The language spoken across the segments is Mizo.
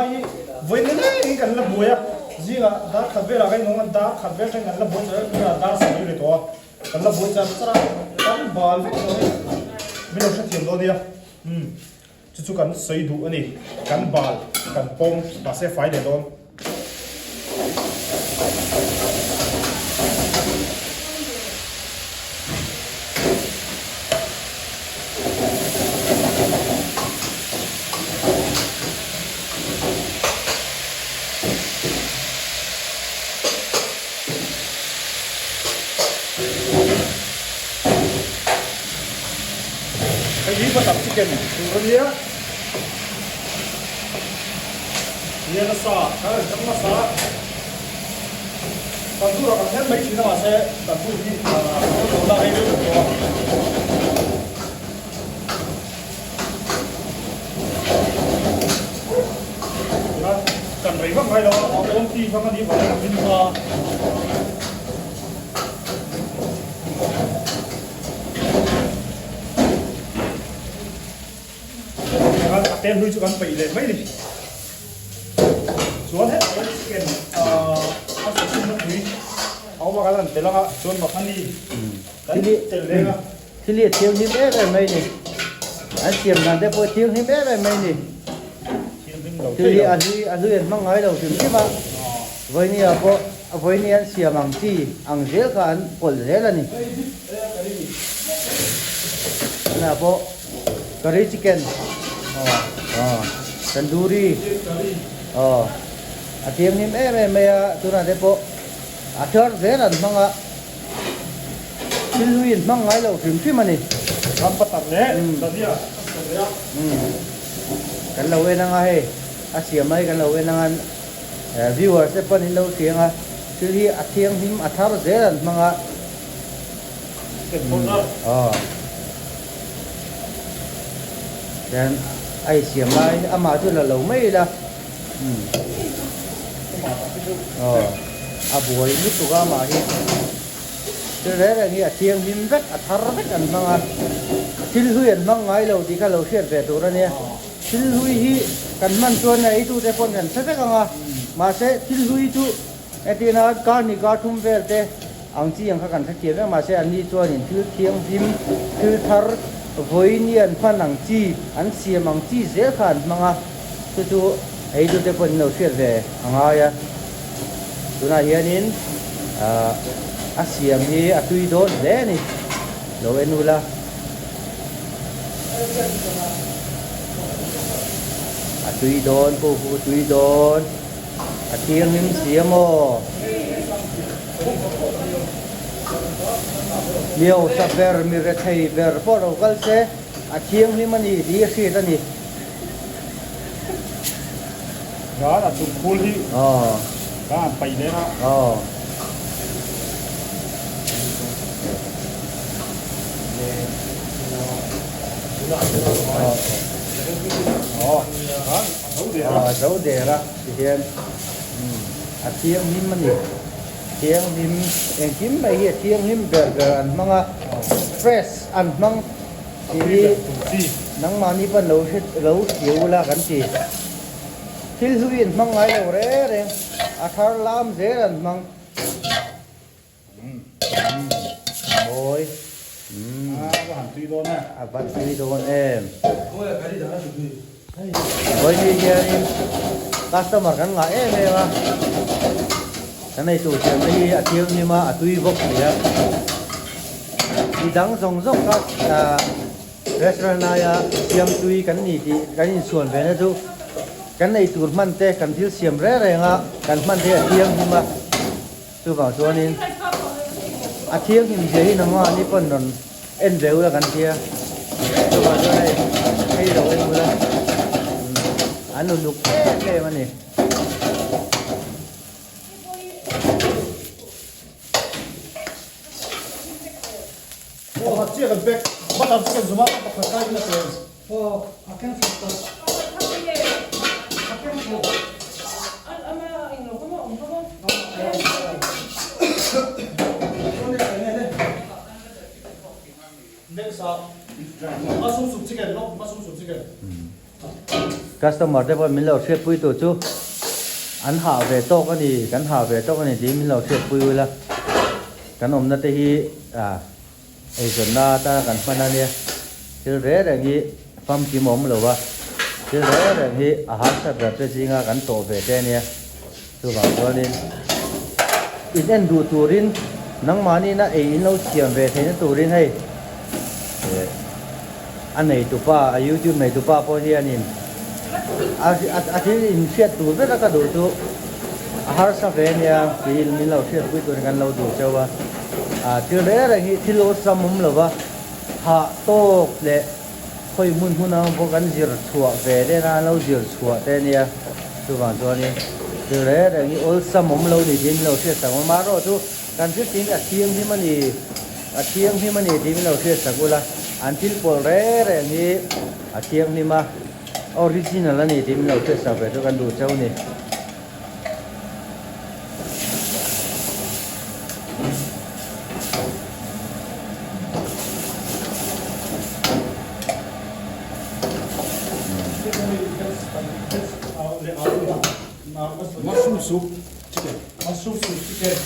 Hi vawi nilengin kan la buai a, zingah dar khat velah kan inawm a, dar khat vel tangin kan la buai char a, tunah dar sarih ri tawh a, kan la buai char char a, kan bal vek tawh a ni, min lo hrethiam dawn nia, umm chu chu kan sawi duh a ni, kan bal kan pawm mahse fai leh dawn. Hei hi butter chicken tur a nia. Nia nasa kan rawn tang nasa a. Tandoor ah kan hel mai thin a mahse tandoor hi a lo la rei deuh tawh a. Kan rei vak ngai lo a, a awm ti vang a nih vangin a hmin hma a. A tel hlui chu kan peih leh mai a ni. Chuan hetah hian chicken a sawhchhunna tui a awm a, kan han tel ang a, chuan makhani kan tel leng a. Thil hi a thianghlim em em mai ni. An siam dan te pawh a thianghlim em em mai ni. Thil hi a hlui a hlui an hmang ngai lo hrim hrim a. Vawinia pawh vawinia an siam ang chi ang zel kha an pawlh zel a ni. Tunah pawh curry chicken aw tandoori aw a thianghlim em em mai a tunah te pawh a thar zel an hmang a. Thil hlui in hmang ngai lo hrim hrim a ni. Ram patak leh dania a siam leh a. Kan lo en anga hei a siam mai kan lo en anga viewers te pawn in lo hria anga thil hi a thianghlim a thar zel an hmang a. Aw. Chuan a insiam lai amah chu la lo mai ila. Aw a buai lutuk a amah hi thil reng reng hi a thianghlim vek a thar vek an hmang a thil hlui an hmang ngai lo tih kha lo hriat ve tur a nia thil hlui hi kan hman chuan a eitu te pawn kan hre vek ang a mahse thil hlui chu entirna kar hnih kar thum vel te ang chi ang kha kan hrethiam vek mahse an ni chuanin thil thianghlim thil thar vawiin an hman ang chi an siam ang chi zel kha an hmang a. Chu chu eitute pawh in lo hriat ve a ngai a, tunah hianin ahh a siam hi a tui dawn hle a ni, lo en ula. A tui dawn pawh hu tui dawn, a thianghlim si a maw? Mi hausa ber, mi rethei ber pawh lo kal se, a thianghlim a ni tih a hriat a ni. Ral a chung phul hi ka han paih leh a. A zo der a tihian a thianghlim a ni thianghlim engkim mai hi a thianghlim ber ber an hmang a fresh an hmang. Tih hi nangmahni pawn lo hre lo hria ula kan ti. Thil hlui an hmang ngai lo reng reng, a thar lam zel an hmang. Mawi. A va tui dawn em. Vawiin hianin customer kan ngah em em a, kan ei tur siam te hi a thianghlim a, a tui bawk si a. Mi dang zawng zawng kha restaurant aia siam tui kan ni tih kan inchhuan ve na chu kan ei tur hman te kan thil siam reng reng a, kan hman te hi a thianghlim a, chuvang chuanin a thianghlim zia hi nangmahni pawn rawn En ve ula kan tia chuvang chuan hei hei lo en ula an uluk em em a ni. Pakhat chiah kan pek butter chicken zuma pakhat kai in a pe. Next ah mushroom soup chicken no mushroom soup chicken. Customer te pawh min lo hriatpui tur chu an hah ve tawk a ni, kan hah ve tawk a ni tiin min lo hriatpui ula. Kan awmna te hi eizawnna atana kan hman a nia. Thil reng reng hi famkim a awm lo va, thil reng reng hi a harsat rat te zinga kan tawh ve te a nia. Chuvang chuanin in en duh turin nangmahniina ei in lo siam ve theihna turin hei a neitupa a youtube neitupa pawh hianin a thil in hriat tur vek a ka duh chu a harsa ve ania tiin min lo hriatpui turin kan lo duh cheu a, thil reng reng hi thil awlsam awm lova hah tawk leh Khawi hmun hmun ang pawh kan zir chhuah ve den a, an lo zir chhuah te ania. Chuvang chuanin thil reng reng hi awlsam awm lo ni tiin min lo hriat sak ang. Amaherawhchu kan thil tih hi a thianghlim a ni, a thianghlim a ni tiin min lo hriat sak ula. An thil pawlh reng reng hi a thianghlim a, original a ni tiin min lo hriat sak ve chu kan duh cheu a ni. Mushroom soup chicken mushroom soup chicken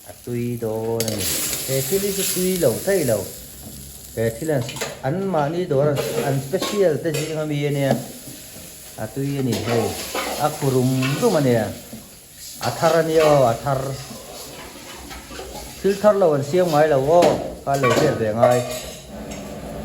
A tui dawn a ni. He thil hi chu tui lo thei lo. He thil an an mahni dawr an special te zing ami a nia. A tui a ni hei. A khu rum rum a nia. A thar a nia aw a thar. Thil thar lo an siam ngai lo aw kha lo hriat ve ngai.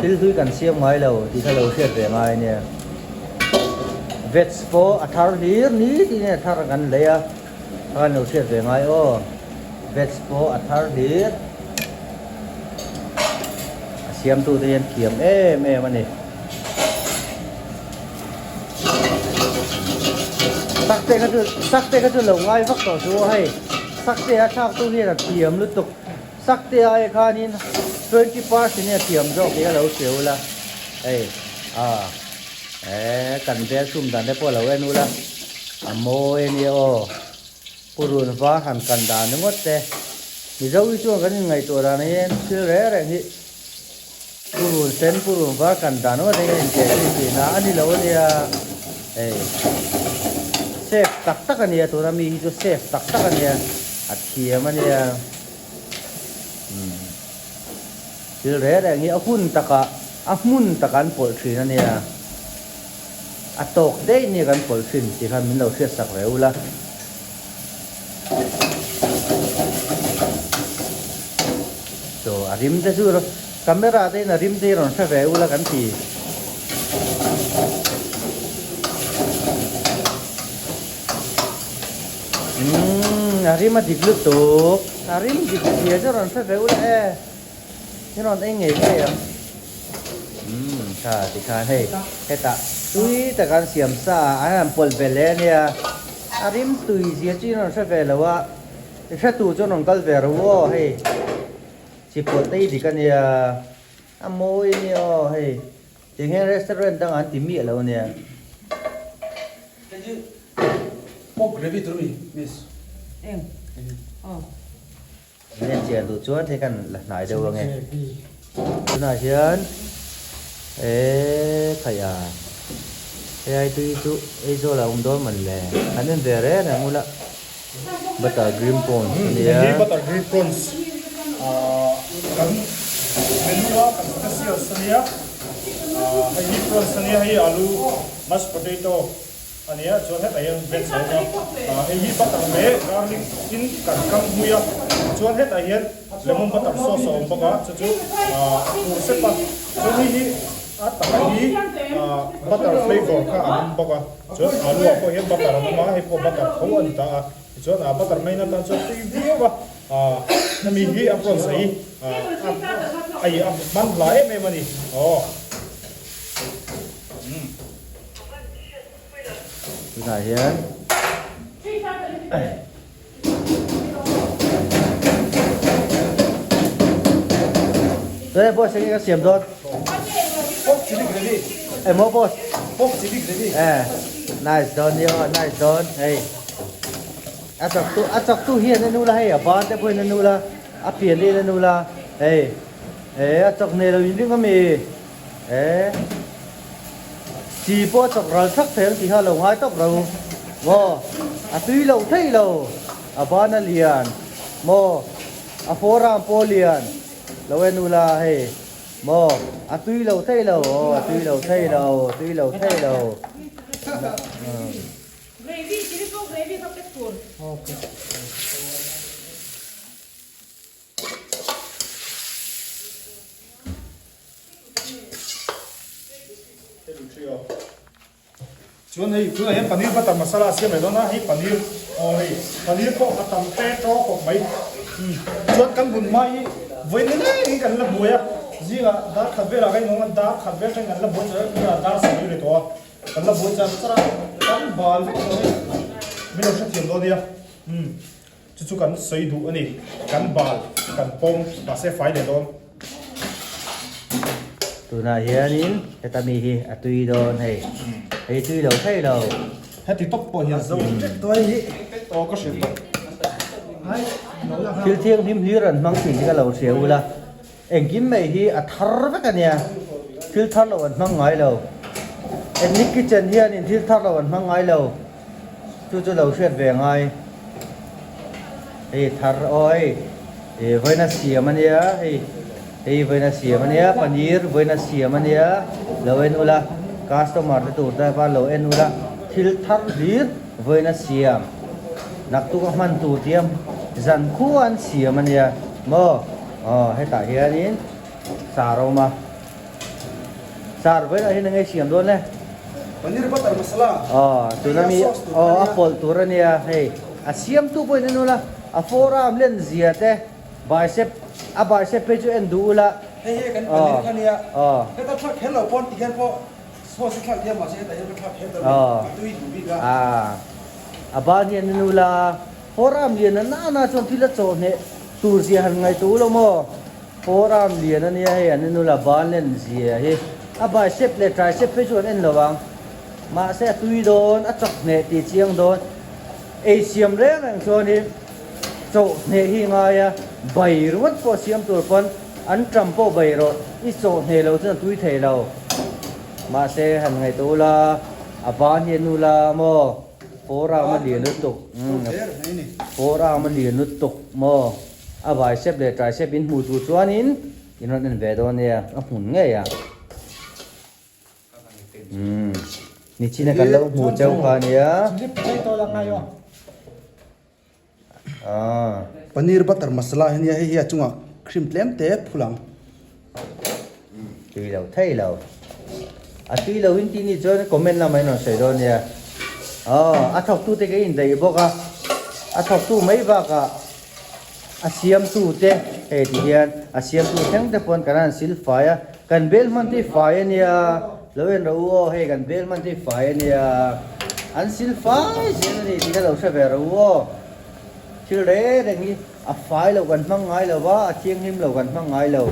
Thil hlui kan siam ngai lo tih kha lo hriat ve ngai a nia. Veg pawh a thar hlir ni tiin a thar kan lei a. Kha lo hriat ve ngai aw. Veg pawh a thar hlir. A siamtu te hian thiam em em a ni. Sakte kha chu sakte kha chu lo ngai vak tawh chu aw hei. Sakte a thlak tu hian a thiam lutuk. Sakte ai khanin 20% in a thiam zawk hi a lo hria ula. Hei a eh kan bel sum dan te pawh lo en ula. A mawi a nia aw. Purun va han kan dan ringawt te. Mizo hi chuan kan inngaihtuah dan hian thil reng reng hi Purun sen purun var kan dan ringawt hian kan inchei zui thin a, a ni lo a nia. Hei safe tak tak a nia tuna mi hi chu safe tak tak a nia, a thiam a nia. Umm thil reng reng hi a hun takah a hmun takah an pawlh thin a nia. A tawk daih nia kan pawlh thin tih khan min lo hriat sak ve ula. Chaw a rim te chu camera te in a rim te hi rawn hre ve ula kan ti. Umm a rim a dik lutuk a rim dik zia chu rawn hre ve ula e. I rawn ei ngei ngei ang. Umm tha tikhan hei hetah tui taka an siam sa a an han pawlh ve hle ania a rim tui zia chu i rawn hre ve lo a i hre tur chuan rawn kal ve rawh u aw hei chi pawlh te hi dik ania a mawi ania aw hei tiang hian restaurant dangah an ti miah lo ania. Hei hi pork gravy tur a mi miss. Eng aw. Min en chian duh chuan thei kan la hnai deuh ange. Tunah hian eee khaih a hei ai tui chu Aizawl ah a awm dawn man le an en ve reng reng ula butter green prawns a nia. Hei butter green prawns ah kan menu a kan specials a nia ah hei hi prawns a nia hei alu mashed potato. A nia chuan hetah hian veg a awm a, ah hei hi butter leh garlic in kan kam hmui a, chuan hetah hian lemon butter sauce a awm bawk a, chu chu ah a fur sep a, chuan hei hi a takah hi ah butter flavour kha an awm bawk a, chuan alu ah pawh hian butter an awm a, hei pawh butter tho a ni ta a, tichuan ah butter main atan chuan tui viau a, ah hemi hi a prawns hi ah a ih a hman hla em em a ni aw. Tunah hian Tunah boss enge ka siam dawn? Pork chili gravy. Emaw boss? Pork chili gravy. Eh, nice dawn ni aw, nice dawn. Hei. A chak tu, a chak tu hian a nu la hei, a ban te pawhin a nu la, a pian te in a nu la. Hei. Eh, a chak nei lo in ring ami. Eh. Chi pawh a chawk ral thak thei ang tih kha lo ngai tawp ro. Maw? A tui lo thei lo. A ban a lian. Maw? A forearm pawh a lian. Lo en ula hei. Maw? A tui lo thei lo. Aw a tui lo thei lo. A tui lo thei lo. Gravy, chilli pawh gravy kha pek tur. Okay. Chuan hei tunah hian paneer butter masala a siam mai dawn a, hei paneer aw hei paneer pawh a tam te tawk khawp mai. Chuan kan hun hma hi vawi ni lengin kan la buai a, zingah dar khat velah kan inawm a, dar khat vel tangin kan la buai char a, dar sarih ri tawh a, kan la buai char char a, kan bal vek tawh a ni, min lo hrethiam dawn nia. Chu chu kan sawi duh a ni. Kan bal, kan pawm, mahse fai leh dawn. Tunah hianin heta mi hi a tui dawn hei. Hei tui lo thei lo. Heti tawp pawh hian zo tep tawh hei hi. Aw ka hrilh tawh. Thil thianghlim hlir an hmang tih hi ka lo hria ula. Engkim mai hi a thar vek a nia. Thil thar lo an hmang ngai lo. Ethnic kitchen hianin thil thar lo an hmang ngai lo. Chu chu lo hriat ve ngai. Hei thar aw hei ih vawiina siam a nia hei hei vawiina siam a nia paneer vawiina siam a nia lo en ula customer te tur te kha lo en ula thil thar hlir vawiina siam naktuk a hman tur tia zan khua an siam a nia maw aw hetah hianin sar a awm a. Sar vawilah hian enge siam dawn le? Paneer butter masala. Aw tuna mi aw a pawlh tur a nia hei a siamtu pawhin en ula a forearm len zia te bicep a bicep phei chu en duh ula. Hei hi kan paneer kha nia heta thlak kher lo pawn ti hian pawh sauce hi thlak thiam mahse hetah hian ka thlak kher ta lo a tui duh bik a. A ban hian en ula forearm lian a nana chuan thil a chawhhneh tur zia han ngaihtuah ula maw. Forearm lian a nia hei an en ula ban len zia hi a bicep leh tricep phei chu an en lo ang mahse a tui dawn a chak hneh tih chiang dawn ei siam reng reng chuan hi chawh hneh hi ngai a bai ringawt pawh siam tur pawn an ṭam pawh bai rawh i chawh hneh lo chuan a tui thei lo mahse han ngaihtuah ula a ban hi an ula maw forearm a lian lutuk forearm a lian lutuk maw. A bicep leh tricep in hmuh tur chuanin in rawn en ve dawn nia, a hmun ngei a. Umm, nichina kan lo hmuh cheu kha nia. Ah. Paneer butter masala hi nia, hei hi a chungah cream tlem te phul ang. Tui lo thei lo. A tui lo in tih ni chuan comment lamah in rawn sawi dawn nia. Aw, a thawktu te ka indaih bawk a, a thawktu mai bakah a siamtu te hei ti hian a siamtu thleng te pawn kan han sil fai a, kan bel hman te hi fai a nia, lo en rawh u aw hei kan bel hman te hi fai a nia, an sil fai zel a ni tih kha lo hre ve rawh u aw. Thil reng reng hi a fai lo kan hmang ngai lo va, a thianghlim lo kan hmang ngai lo.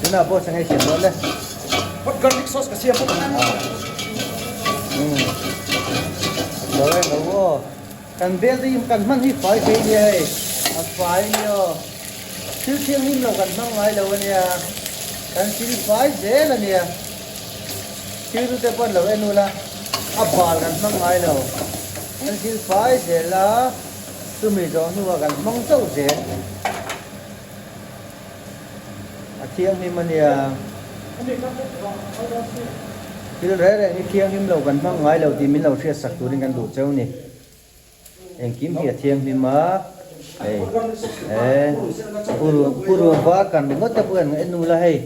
Tunah pawh sangai siam dawn le. Hot garlic sauce ka siam bawk ang. Lo e lo aw. Kan bel te hi kan hman hi fai thei nia hei. A fai nia aw. Thil thianghlim lo kan hmang ngai lo ania. Kan thil fai zel ania. Thil chu te pawn lo en ula a bal kan hmang ngai lo. Kan thil fai zel a chumi zawh hnuah kan hmang chauh zel. A thianghlim ania. Thil reng reng hi thianghlim lo kan hmang ngai lo tih min lo hriat sak turin kan duh cheu ni. Engkim hi a thianghlim a, hei eh purun var kan ringawt te pawh hian en ula hei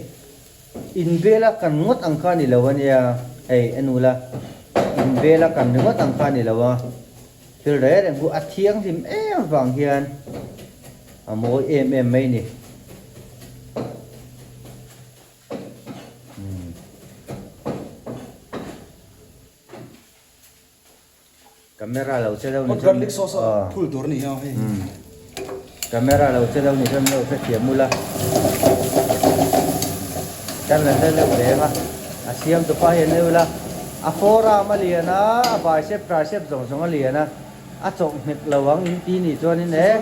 inbela kan ngawt ang kha a ni lo ania hei en ula inbela kan ringawt ang kha a ni lo a thil reng reng chu a thianghlim em vang hian a mawi em em mai a ni. Camera lo che deuh ni chuan Garlic sauce a phul tur a ni a hei. Camera lo che deuh ni chuan lo hrethiam ula. Kan la hre deuh reng a. A siam tu pa hian ula a forearm a lian a, a bicep tricep zawng zawng a lian a. A chawh hnek lo ang in ti nih chuanin e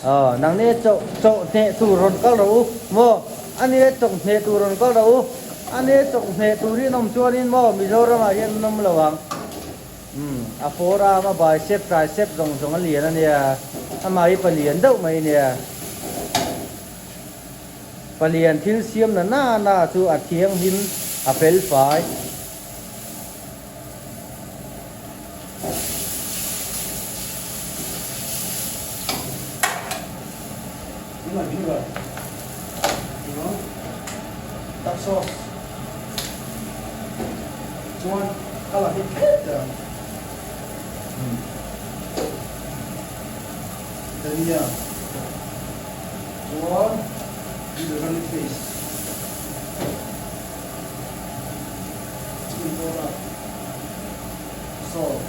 aw nang nia chawh chawh hneh tur rawn kal rawh u maw a nia chawk hneh tur rawn kal rawh u a nia chawk hneh tur hi an awm chuanin maw Mizoram ah hian an awm lo ang umm a forearm a bicep tricep zawng zawng a lian a nia amah hi palian deuh mai a nia palian thil siam na na na chu a thianghlim a fel fai. Duck sauce chuan ka la hit thlep teh ang dhania chuan ginger garlic paste. Chicken powder, salt.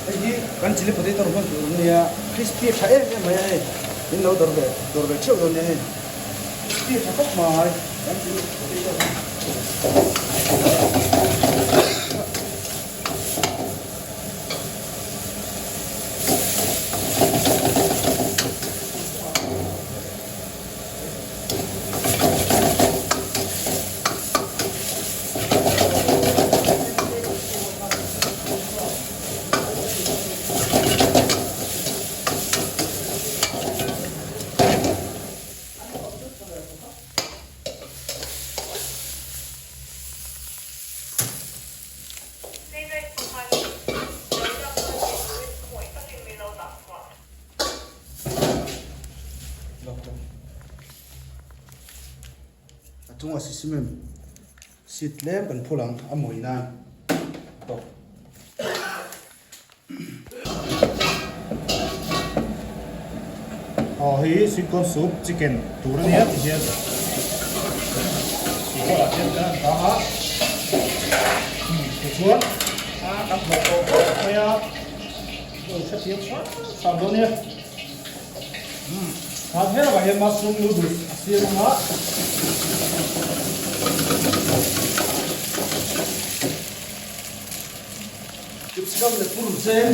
Hei hi kan chilli potato hman tur a nia, crispy tha em em mai a hei, min lo dawr ve dawr ve theuh dawn nia hei, crispy tha khawp mai kan chilli potato hi. A chungah cement seat tlem kan phul ang a mawi nan tawp. Aw hei hi sweet corn soup chicken tur a nia ti hian tih pawh ah hian kan han dah a tichuan a kan hlawh tawh khawp mai a lo hrethiam hram hram dawn nia khan helamah hian mushroom noodles a siam ang a. Chipscam leh purun sen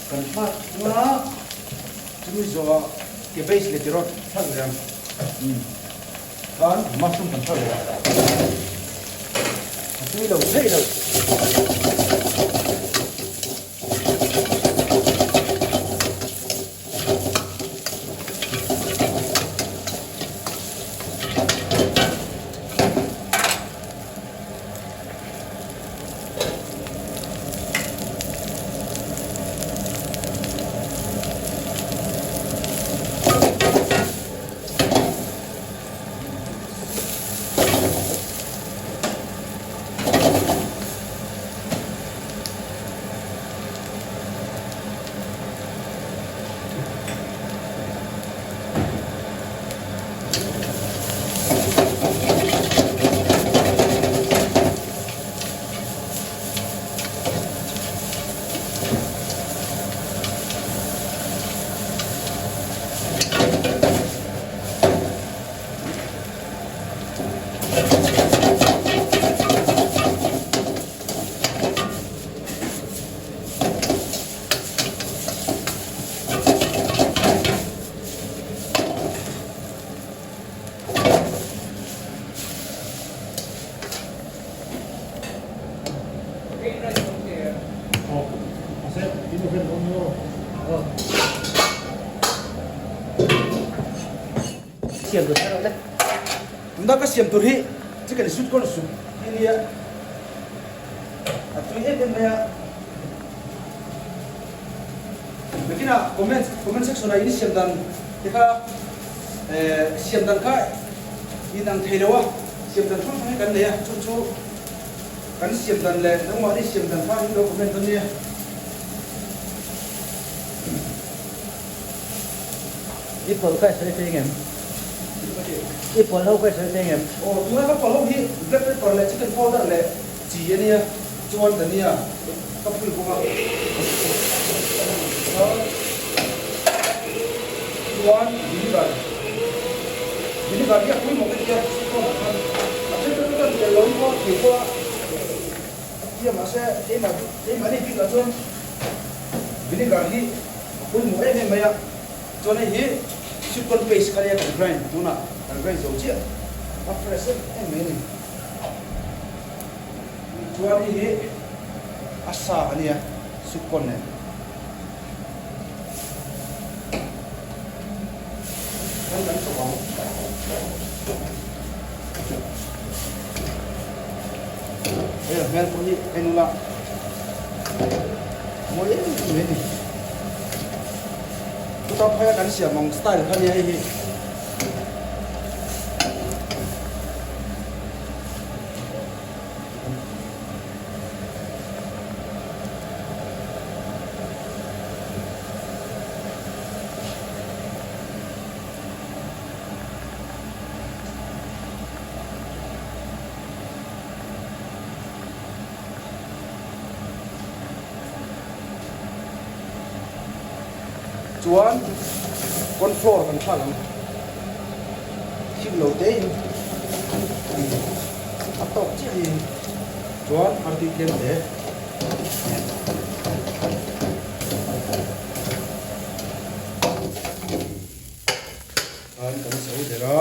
kan thlak thung a, chumi zawhah cabbage leh carrot thlak leh ang. Khan mushroom kan thlak leh ang. A tui lo thei lo. Siam tur kher le. Tuna ka siam tur hi chicken sweet corn soup hi nia a tui em em mai a. Nakinah comment comment section ah in siam dan te kha siam dan kha. Inang thei lo a, siam dan hrang hrang hi kan nei a, chu chu kan siam dan leh nangmahni siam dan kha in lo comment dawn nia. I pawlh kha i sawi thei ngem? I pawlh ho kha i sawi thei ngem? Aw, tunlai ka pawlh ho hi black pepper leh chicken powder leh chi a nia, chuan dhania ka phul bawk a. Chuan vinegar, vinegar hi a pawimawh ka ti a, sweet corn ah khan a then te chuan tel lo in pawh thei pawh a tia mahse keimah keimahni bikah chuan vinegar hi a pawimawh em em mai a. Chuan hei hi sweet corn paste kha nia kan grind tunah kan grind zo chiah a fresh em em mai a ni. Chuan hei hi a sa a nia sweet corn nen. Chuan kan chawp ang. Hei a hmel pawh hi en ula mawi em em mai a ni. Chuta phaia kan siam ang style kha nia hei hi. Chuan corn flour kan thlak ang thim lo te in a tawk chiah hi chuan artui tlem te. Khan kan zo der a.